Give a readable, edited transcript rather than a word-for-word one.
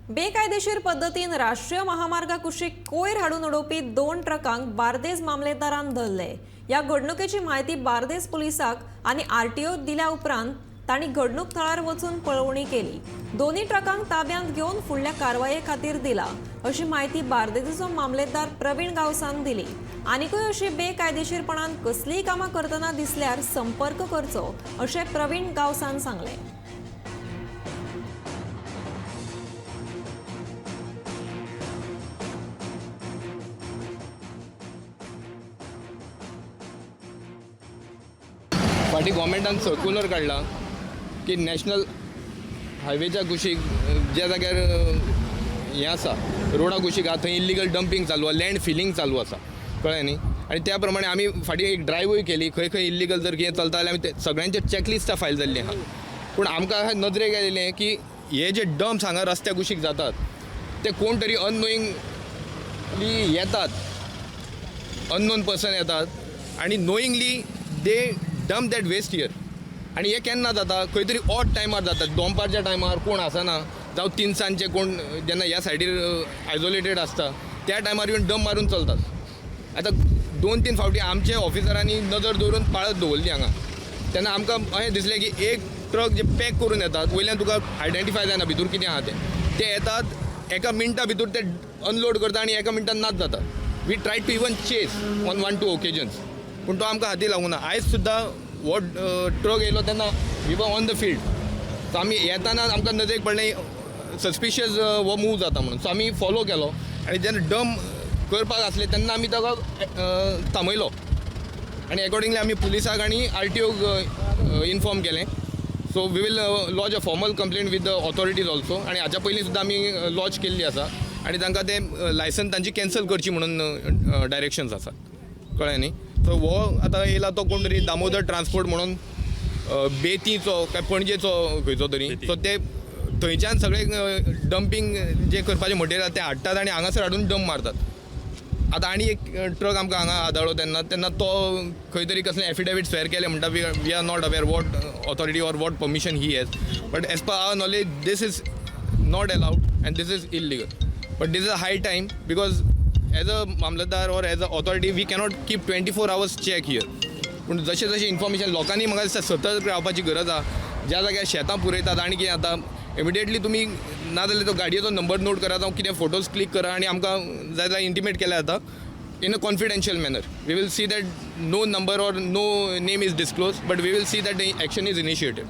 बेकायदेशीर पद्दतीन राष्ट्रीय महामार्गा कुशीक कोयर हाडून उडोवपी दोन ट्रकांक बार्देज मामलेदारान धरले. ह्या घडणुकेची म्हायती बार्देज पुलिसाक आनी आरटीओ दिल्या उपरांत तांणी घडणूक थळार वचून पळोवणी केली. दोन्ही ट्रकांक ताब्यांत घेवन फुडल्या कारवाये खातीर दिला अशी म्हायती बार्देजीचो मामलेदार प्रवीण गांवसान दिली. आनिकूय अशी बेकायदेशीरपणान कसलीय कामां करतना दिसल्यार संपर्क करचो अशें प्रवीण गांवसान सांगलें. फाटीं गोवोरमेंटान सर्कुलर काडला की नॅशनल हायवेच्या कुशीक ज्या जाग्यार हें आसा, रोडा कुशीक आहा, थंय इल्लिगल डंपींग चालू आहा, लँड फिलींग चालू आसा, कळ्ळें न्ही. आनी त्या प्रमाणे आमी फाटीं एक ड्रायवूय केली. खंय खंय इल्लिगल जर कितें चलता जाल्यार आमी ते सगळ्यांचे चॅकलिस्टां फायल जाल्लीं आहा. पूण आमकां नदरेक आयलें की हे जे डम्प्स हांगा रस्त्या कुशीक जातात ते कोण तरी अननोईंगली येतात, अननोन पर्सन येतात आनी knowingly they dump that waste here. आनी हें केन्ना जाता, खंय तरी ऑड टायमार जाता, दोनपारच्या टायमार कोण आसना जावं तिनसांजचे कोण जेन्ना ह्या सायडीर आयजोलेटेड आसता त्या टायमार येवन डंप मारून चलतात. आतां दोन तीन फावटी आमचे ऑफिसरांनी नदर दवरून पाळत दवरली हांगा, तेन्ना आमकां अशें दिसलें की एक ट्रक जे पॅक करून येतात, वयल्यान तुका आयडेंटिफाय जायना भितूर कितें आहा तें, ते येतात एका मिनटा भितूर ते अनलोड करता आनी एका मिनटान नाच जाता. We try to even chase on one two occasions, पूण तो आमकां हाती लागूना. आयज सुद्दां हो ट्रक येयलो तेन्ना we were on the field. So आमी येताना आमकां नदरेक पडलें सस्पिशियस हो मूव जाता म्हणून. सो आमी फॉलो केलो आनी जेन्ना डंप करपाक आसले तेन्ना आमी ताका थांबयलो आनी एकॉर्डिंगली आमी पुलिसाक आनी आर टी ओक इन्फॉर्म केलें. So we will lodge a formal complaint with the authorities also. आनी हाच्या पयलीं सुद्दां आमी लॉज केल्ली आसा आनी तांकां तें लायसन तांची कॅन्सल करची म्हणून डायरेक्शन्स आसा, कळ्ळें न्ही. सो हो आतां येयला तो कोण तरी दामोदर ट्रान्सपोर्ट म्हणून बेतीचो काय पणजेचो खंयचो तरी. सो ते थंयच्यान सगळे डंपींग जे करपाचें मटेरियल तें हाडटात आनी हांगासर हाडून डंप मारतात. आतां आनी एक ट्रक आमकां हांगा आदाळ्ळो तेन्ना, तेन्ना तो खंय तरी कसलें एफिडेवीट स्वेर केलें म्हणटा. We are not aware what authority or what permission he has, but as per our knowledge this is not allowed and this is illegal. But this is a high time because as a mamlatdar or as a authority we cannot keep 24 hours check here. पूण जशें जशें information लोकांनी म्हाका दिसता सतर्क रावपाची गरज आहा. ज्या जाग्यार शेतां पुरयतात आनी कितें जाता, इमिडिएटली तुमी ना जाल्यार तो गाडयेचो नंबर नोट करा जावं कितें फोटोज क्लिक करा आनी आमकां जाय जाल्यार इंटिमेट केल्यार जाता in a confidential manner. We will see that no number or no name is disclose, but we will see that action is initiated.